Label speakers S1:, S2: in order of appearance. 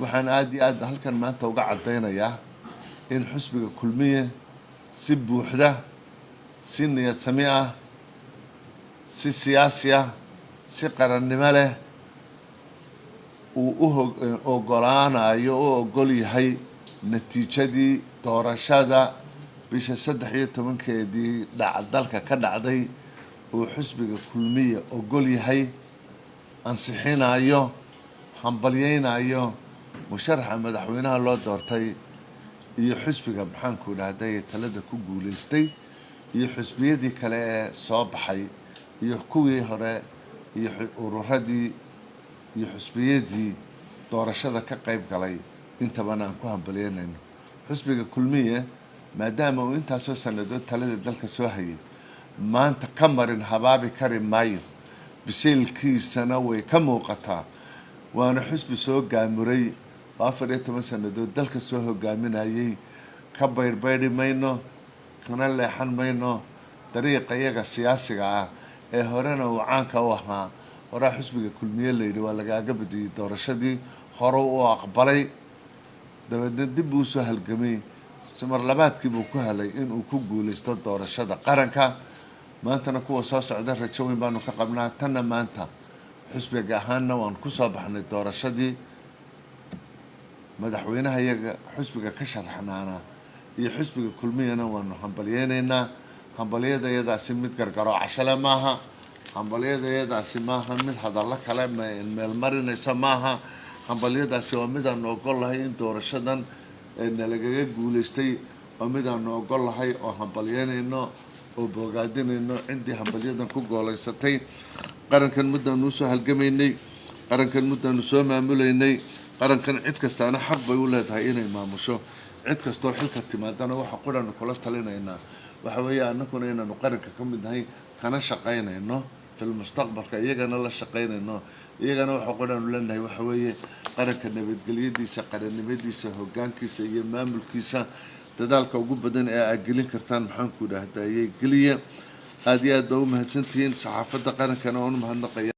S1: Waxaan aada iyo aad halkan maanta uga caddaynayaa in xusbiga Kulmiye si buuxda, si niyad sami ah, si siyaasi ah, si qarannimo leh uu u ogolaanayo, u ogol yahay natiijadii doorashada bisha 13-keedii dhac dalka ka dhacday. Uu xusbiga Kulmiye ogol yahay, ansixinayo, hambalyeynayo musharaxa madaxweynaha loo doortay iyo xusbiga, maxaanku dhahday, talada ku guuleystay iyo xusbiyadii kale ee soo baxay iyo kuwii hore iyo ururadii iyo xusbiyadii doorashada ka qayb galay intabana aan ku hambalyeynayno. Xusbiga Kulmiye, maadaama uu intaasoo sanadood talada dalka soo hayay, maanta ka marin habaabi kari maayo, biseylkiisana way ka muuqataa. Waana xusbi soo gaamuray oo 14 sanadood dalka soo hogaaminayay. Ka baydhbaydhi mayno, kana leexan mayno dariiqa iyaga siyaasiga ah ee horena uu caanka u ahaa. Horaa xusbiga Kulmiye layidhi waa lagaaga badiyey doorashadii, hore u aqbalay, dabeedna dib buu usoo halgamay. Mar labaadkii buu ku helay inuu ku guuleysto doorashada qaranka. Maantana kuwa soo socda rajo weyn baanu ka qabnaa. Tanna maanta xusbiga ahaanna waan kusoo baxnay doorashadii. Madaxweynaha iyaga xusbiga ka sharaxnaana iyo xusbiga Kulmiyana waanu hambalyeynaynaa. Hambalyada iyadaasi mid gargaroo cashale maaha, hambalyada iyadaasi maaha mid hadallo kale meelmarinaysa maaha. Hambalyadaasi waa midaanu ogol lahay in doorashadan nalagaga guuleystay, waa midaanu ogol lahay oo hambalyeynayno oo bogaadinayno ciddii hambalyadan ku gooleysatay. Qarankan muddaanu usoo halgamaynay, qarankan muddaanu soo maamulaynay. Qarankan cid kastaana xaq bay u leedahay inay maamusho. Cid kastoo xilka timaadana waxa quranu kula talinaynaa waxa weeye annaguna inaanu qaranka ka mid nahay, kana shaqaynayno fil mustaqbalka, iyagana la shaqaynayno. Iyagana waxa quranu leenahay waxa weeye qaranka nabadgelyadiisa, qarannimadiisa, hoggaankiisa iyo maamulkiisa dadaalka ugu badan ee aad gelin kartaan, maxaanku idhahdayay, geliya. Aada iyo aad baa u mahadsantihiin. Saxaafadda qarankana waan u mahadnaqaya.